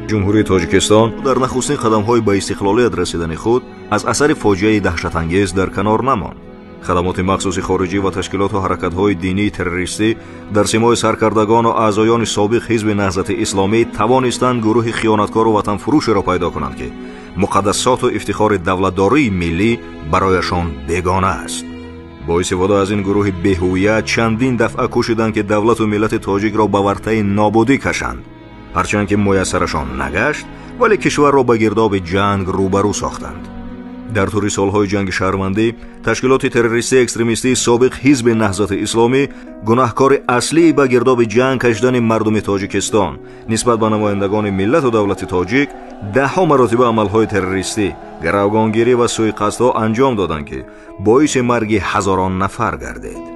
Ҷумҳурии Тоҷикистон дар нахустин қадамҳои ба истиқлолият расидани худ аз асари фоҷиаи даҳшатангез дар канор намонд. Хадамоти махсуси хориҷӣ ва ташкилоту ҳаракатҳои динии террористӣ дар симои саркардагону аъзоёни собиқ Ҳизби Наҳзати Исломӣ тавонистанд гурӯҳи хиёнаткору ватанфурӯшеро пайдо кунанд, ки муқаддасоту ифтихори давлатдории миллӣ барояшон бегона аст. Бо истифода аз ин гурӯҳи беҳувият чандин дафъа кӯшиданд, ки давлату миллати тоҷикро ба вартаи нобудӣ кашанд. Ҳарчанд ки муяссарашон нагашт, вале кишварро ба гирдоби ҷанг рӯбарӯ сохтанд. Дар тӯли солҳои ҷанги шаҳрвандӣ ташкилоти террористии экстремистии собиқ Ҳизби Наҳзати Исломӣ гунаҳкори аслии ба гирдоби ҷанг кашидани мардуми Тоҷикистон нисбат ба намояндагони миллату давлати тоҷик даҳҳо маротиба амалҳои террористӣ, гаравгонгирӣ ва сӯиқасдҳо анҷом доданд, ки боиси марги ҳазорон нафар гардид.